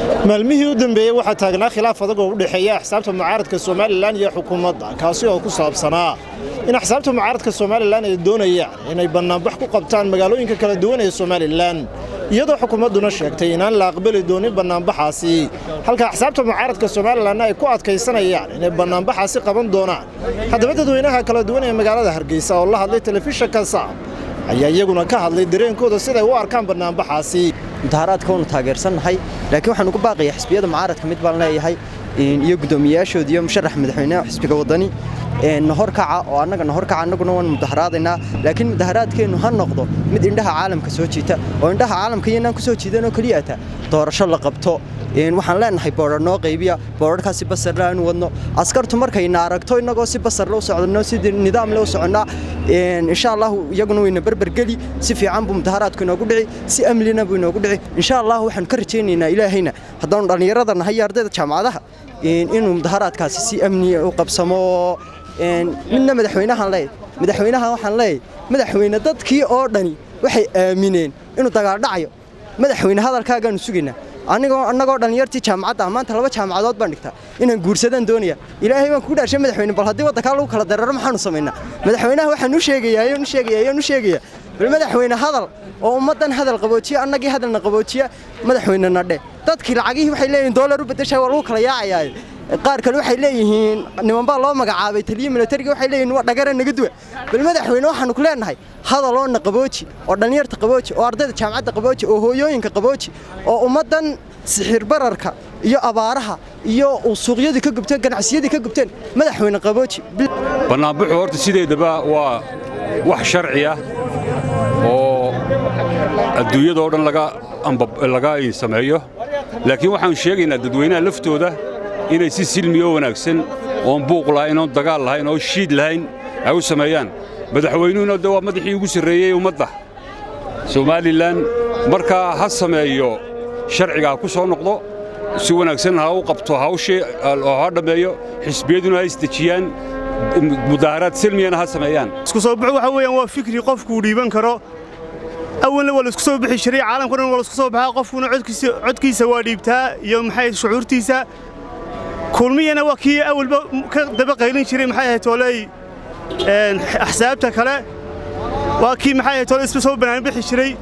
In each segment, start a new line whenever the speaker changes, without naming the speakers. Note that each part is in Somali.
Maalmihii u dambeeyey waxaa taagnaa khilaaf adag oo u dhexeeya axsaabta mucaaradka Somaliland iyo xukuumadda, kaasi oo ku saabsanaa in axsaabta mucaaradka Somaliland ay doonayaan inay bannaanbax ku qabtaan magaalooyinka kala duwan ee Somaliland, iyadoo xukuumadduna sheegtay inaan la aqbali doonin bannaanbaxaasi, halka axsaabta mucaaradka Somalilandna ay ku adkaysanayaan inay bannaanbaxaasi qaban doonaan. Haddaba, dadweynaha kala duwan ee magaalada Hargeysa oo la hadlay telefishinka Saab ayaa iyaguna ka hadlay dareenkooda siday u arkaan bannaanbaxaasi.
Mudaharaadka waanu taageersannahay, laakiin waxaan ugu baaqaya xisbiyada mucaaradka mid baan leeyahay iyo guddoomiyayaashooda iyo musharax madaxweynaha xisbiga Waddani: nahorkaca oo annaga nahorkaca, annaguna waan mudaharaadaynaa, laakiin mudaharaadkeennu ha noqdo mid indhaha caalamka soo jiita, oo indhaha caalamka iyanaan ku soo jiidan oo keliya ata doorasho la qabto. Waxaan leenahay boodhar noo qaybiya, boodharkaasi basarle aanu wadno. Askartu markayna aragto innagoo si basarle u socdno, si nidaamle u soconnaa, insha Allahu iyaguna wayna berbergeli. Si fiican buu mudaharaadku inoogu dhici, si amnina buu inoogu dhici, insha Allah. Waxaan ka rajaynaynaa Ilaahayna, haddaanu dhallinyarada nahay iyo ardayda jaamacadaha, inuu mudaharaadkaasi si amniya u qabsamo. Midna madaxweynahan leeyahy, madaxweynahan waxaan leeyahy: madaxweyne, dadkii oo dhani waxay aamineen inuu dagaal dhacayo. Madaxweyne, hadalkaagaanu sugaynaa. Anigoo annagoo dhallinyartii jaamacadda ah, maanta laba jaamacadood baan dhigtaa, inaan guursadaan doonaya. Ilaahay baan kugu dhaarshay, madaxweyne, bal haddii waddankaa lagu kala dareero, maxaanu samaynaa? Madaxweynaha waxaan u sheegayaa ayaan u sheegayaa ayaan u sheegayaa: bal madaxweyne, hadal oo ummaddan hadal qaboojiya, annagii hadalna qaboojiya. Madaxweyne, nadhe dadkii lacagihii waxay leeyihiin doolar u beddeshaa, waa lagu kala yaacayaa. Qaar kale waxay leeyihiin niman baa loo magacaabay taliye militariga, waxay leeyihiin waa dhagara naga duwa. Bal madaxweyne, waxaanu ku leenahay hadaloo na qabooji, oo dhallinyarta qabooji, oo ardayda jaamacadda qabooji, oo hooyooyinka qabooji, oo ummaddan sixir bararka iyo abaaraha iyo suuqyadii ka gubteen, ganacsiyadii ka gubteen, madaxweyne, qabooji.
Bannaanbuxu horta sideedaba waa wax sharci ah oo adduunyadoo dhan laga sameeyo, laakiin waxaanu sheegaynaa dadweynaha laftooda inay si silmi oo wanaagsan, oon buuq lahayn, oon dagaal lahayn, oo shiid lahayn ay u sameeyaan. Madaxweynuhuna de waa madaxii ugu sarreeyey ummadda Somaliland, markaa ha sameeyo sharciga, ha ku soo noqdo, si wanaagsan ha u qabto hawshii oo ha dhammeeyo. Xisbiyaduna ha isdejiyaan, mudaaharaad silmiyana ha sameeyaan.
Isku soo baxu waxa weeyaan waa fikri qofkuu dhiiban karo. Awalna waa la isku soo bixi jiray, caalamka dhan waa la isku soo baxaa, qofkuna codkiisa waa dhiibtaa iyo maxay shucuurtiisa. Kulmiyana waa kii awalba ka daba qaylin jiray, maxay ahayd tooley, axsaabta kale waa kii, maxay ahayd tooley, isba soo banaan bixi jiray.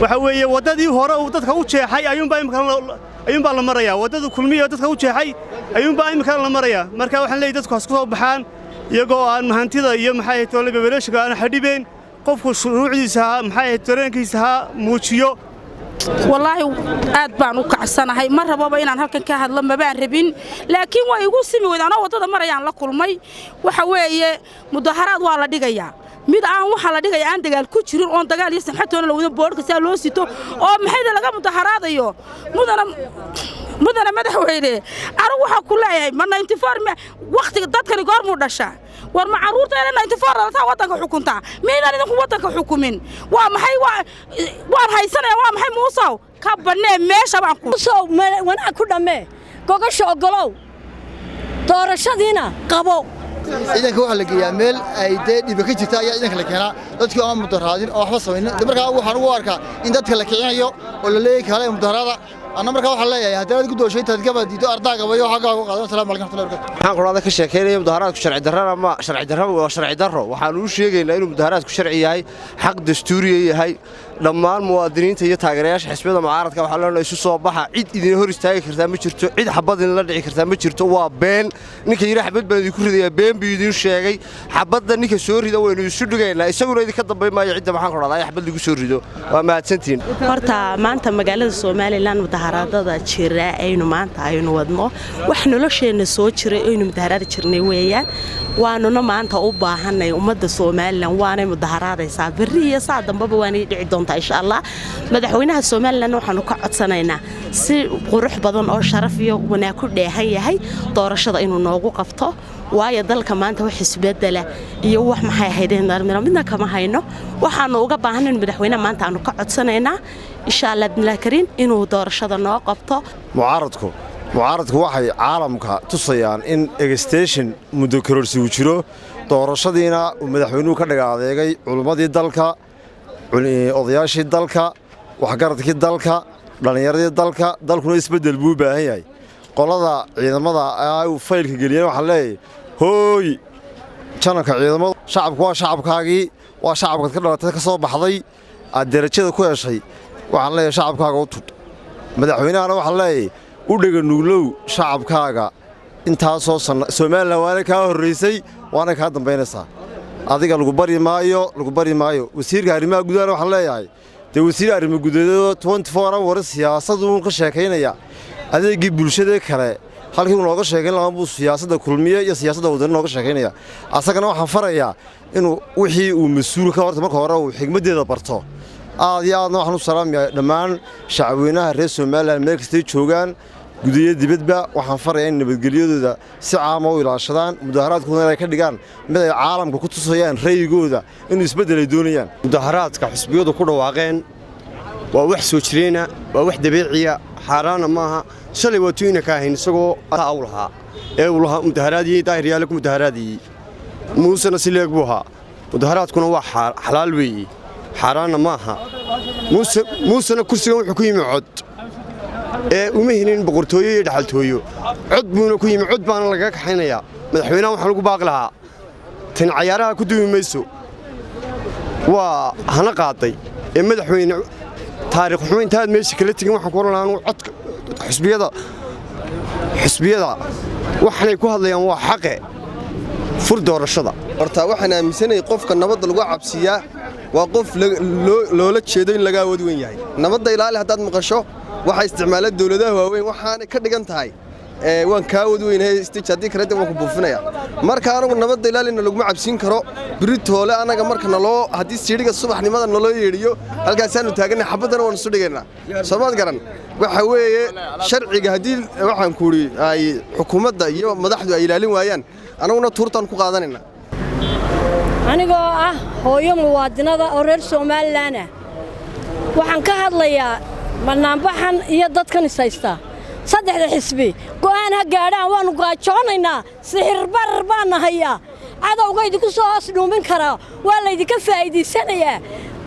Waxa weeye waddadii hore uu dadka u jeexay ayuunbaa imika ayuunbaa la marayaa. Waddada Kulmiya dadka u jeexay ayuunbaa imika la marayaa. Marka waxaan leeyahay dadku ha isku soo baxaan iyagoo aan hantida iyo, maxay ahayd tooley, bebelashiga aan xadhibeen. Qofku shuruucdiisa ha, maxay ahayd, dareenkiisa ha muujiyo.
Wallaahi aad baan u kacsanahay. Ma rababa inaan halkan ka hadlo, mabaan rabin, laakiin waa igu simi weyda. Anoo waddada marayaan la kulmay. Waxa weeye mudaharaad waa la dhigayaa, mid aan waxaa la dhigaya aan dagaal ku jirin, oon dagaal iyo samxatoona la wadin, boodhka saa loo sito oo maxayda laga mudaharaadayo. Mudana madaxweyne, anigu waxaa ku leeyahay, ma 94 wakhtiga dadkani goormuu dhashaa? War ma carruurteena 94 dhalataa waddanka xukuntaa? Miydaan idinku waddanka xukumin? Waa maxay waan haysanaya? Waa maxay, Muusow, ka bannee meesha baan ku
Muusow, wanaag ku dhammee, gogasha oggolow, doorashadiina qabo.
Ciidanka waxaa la geeyaa meel ay dee dhiba ka jirta ayaa ciidanka la keenaa, dadkii aan mudaharaadin oo waxba samaynin. Markaa waxaan ugu arkaa in dadka la kicinayo oo la leeyahay kale mudaharaada. Anna markaa waxaan leeyahay, haddii aad ku dooshay intaad gaba diido, ardaaga bayo xaggaaga ku qaadan. Assalaamu calaykum warahmatullahi wabarakatuh.
Waxaan quraada ka sheekeynaya mudaharaadku sharci darrana ma sharci darro, waa sharci darro. Waxaan u sheegaynaa inuu mudaharaadku sharci yahay, xaq dastuuriya yahay. Dhammaan muwaadiniinta iyo taageerayaasha xisbiyada mucaaradka waxaa leenahay: isu soo baxa. Cid idin hor istaagi kartaa ma jirto, cid xabad idinla dhici kartaa ma jirto. Waa been ninka yidhi xabad baan idinku ridayaa, been buu idin sheegay. Xabadda ninka soo rida waynu isu dhigaynaa, isaguna idinka dambayn maayo cidda, maxaan ku dhahdaa, xabad lagu soo rido. Waa mahadsantihiin.
Horta maanta magaalada Somaliland mudaharaadada jira aynu maanta aynu wadno, wax nolosheenna soo jiray aynu mudaharaadi jirnay weeyaan. Waanuna maanta u baahanay ummadda Somaliland, waanay mudaharaadaysaa berri iyo saa dambaba, waanay dhici doontaa, insha Allah. Madaxweynaha Somaliland waxaanu ka codsanaynaa si qurux badan oo sharaf iyo wanaag ku dheehan yahay doorashada inuu noogu qabto, waayo dalka maanta wax isbedela iyo wax, maxay ahaydeen, midna kama hayno. Waxaanu uga baahanan madaxweynaha maanta aanu ka codsanaynaa, insha Allah bidnillahi kariim, inuu doorashada noo qabto.
Mucaaradku waxay caalamka tusayaan in extension, muddo kororsi uu jiro, doorashadiina uu madaxweynuhu ka dhaga adeegay culummadii dalka, odayaashii dalka, waxgaradkii dalka. Dhallinyaradii dalka, dalkuna isbeddel buu u baahan yahay. Qolada ciidamada ay faylka geliyeen waxaan leeyahay: hooy jananka ciidamada, shacabku waa shacabkaagii, waa shacabkaad ka dhalatay, ka soo baxday, aad derajada ku heshay. Waxaan leeyahay, shacabkaaga u tudh. Madaxweynahana waxaan leeyahay, u dhega nuglow shacabkaaga. Intaasoo sanna Somaliland waana kaa horraysay, waana kaa dambaynaysaa. Adiga lagu bari maayo, lagu bari maayo. Wasiirka arrimaha gudahana waxaan leeyahay, dee wasiir arrimo gudaheedoo 24 hour siyaasaduun ka sheekaynaya, adeegii bulshadee kale halkii uu nooga sheekayn lahaa buu siyaasadda Kulmiye iyo siyaasadda Wadani nooga sheekaynaya. Asagana waxaan farayaa inuu wixii uu mas-uul ka horta marka hore uu xigmaddeeda barto. Aad iyo aadna waxaan u salaamayaa dhammaan shacabweynaha reer Somaliland meel kastay joogaan, gudiyo dibadba. Waxaan farayaa in nabadgelyadooda si caama u ilaashadaan, mudaharaadkoodana inay ka dhigaan mid ay caalamka ku tusayaan ra'yigooda inuu isbeddel ay doonayaan.
Mudaharaadka xisbiyadu ku dhawaaqeen waa wax soo jireena, waa wax dabiiciya, xaaraana maaha. Shalay waa tuyna ka ahayn isagoo u lahaa ee uu lahaa mudaharaadiyey Daahiryaale ku mudaharaadiyey. Muusena si leeg buu ahaa. Mudaharaadkuna waa xalaal weeye, xaaraanna maaha. Muusena kursigan wuxuu ku yimi cod ee uma helin boqortooyo iyo dhaxaltooyo. Cod buuna ku yimi, cod baana lagaga kaxaynayaa. Madaxweynaha waxaan ugu baaqi lahaa, tan cayaaraha ku duwi mayso, waa hana qaaday ee madaxweyne, taariikh xumo intaad meesha kala tegin, waxaan ku oran lahaa anugu codka xisbiyada waxanay ku hadlayaan waa xaqe, fur doorashada.
Horta waxaan aaminsanahay qofka nabadda lagu cabsiyaa waa qof loola jeedo in laga awood weyn yahay. Nabadda ilaali haddaad maqasho, waxaa isticmaala dowladaha waaweyn. Waxaanay ka dhigan tahay waan kaa awood weynahay, stij haddii kale waan ku buufinaya. Marka anagu nabadda ilaalina laguma cabsiin karo. Beri toole annaga marka naloo haddii siidhiga subaxnimada naloo yeedhiyo, halkaasaanu taaganay, xabaddana waanu isu dhigaynaa. Soomaad garan? Waxa weeye sharciga haddii waxaan ku idhi ay xukuumadda iyo madaxdu ay ilaalin waayaan, annaguna tuurtaan ku qaadanayna.
Anigoo ah hooyo muwaadinada oo reer Somaliland ah, waxaan ka hadlayaa bannaanbaxan iyo dadkan is haystaa. Saddexda xisbi go'aan ha gaadhaan. Waannu gaajoonaynaa, sixir barar baanna hayaa, cadowga idinku soo hoos dhuumin karaa, waa laydinka faa'iidaysanayaa.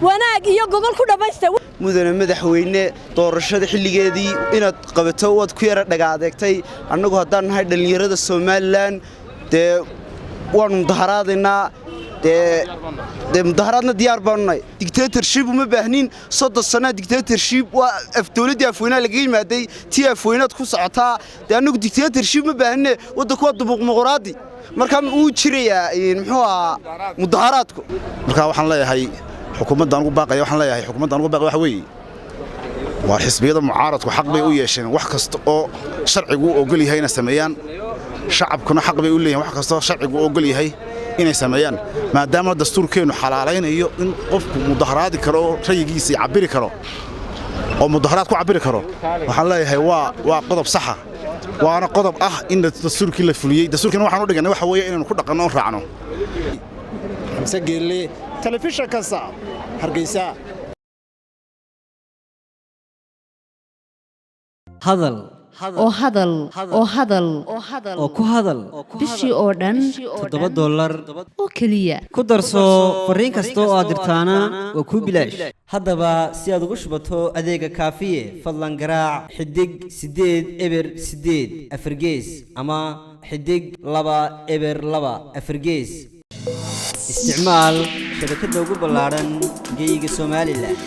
Wanaag iyo gogol ku dhammaysta.
Mudane madaxweyne, doorashada xilligeedii inaad qabato waad ku yara dhaga adeegtay. Annagu haddaan nahay dhallinyarada Somaliland, dee waannu mudaharaadaynaa, dee mudaharaadna diyaar baanu nahay. Dictatorship uma baahnin. 30 sanaa dictatorship waa dowladdii afweynaha lagaga yimaaday, tii afweynaad ku socotaa. Dee annagu dictatorship ma baahnine, waddanku waa dimuqraadi. Markaa wuu jirayaa, muxuu ahaa, mudaharaadku.
Marka waxaan leeyahay xukuumaddan ugu baaqaya, waxaan leeyahay xukuumaddan ugu baaqaya, waxa weeye waa xisbiyada mucaaradku xaq bay u yeesheen wax kasta oo sharcigu u ogol yahay inay sameeyaan. Shacabkuna xaq bay u leeyihiin wax kasta oo sharcigu u ogol yahay inay sameeyaan, maadaama dastuurkeennu xalaalaynayo in qofku mudaharaadi karo oo rayigiisa cabiri karo oo mudaharaad ku cabiri karo. Waxaan leeyahay waa qodob saxa, waana qodob ah in dastuurkii la fuliyey. Dastuurkiina waxaan u dhiganay waxa weeye inaynu ku dhaqanno oon raacno.
Xamse Geelle, telefishinka Saab, Hargeysa.
Hadal
oo hadal oo hadal
oo ku hadal
bishii oo dhan
$7
oo keliya.
Ku darso fariin kasta oo aad dirtaana waa kuu bilaash. Haddaba si aad ugu shubato adeega Kaafiye, fadlan garaac *808 4gees ama *202 4gees. Isticmaal shabakadda ugu ballaadhan geyga Somaliland.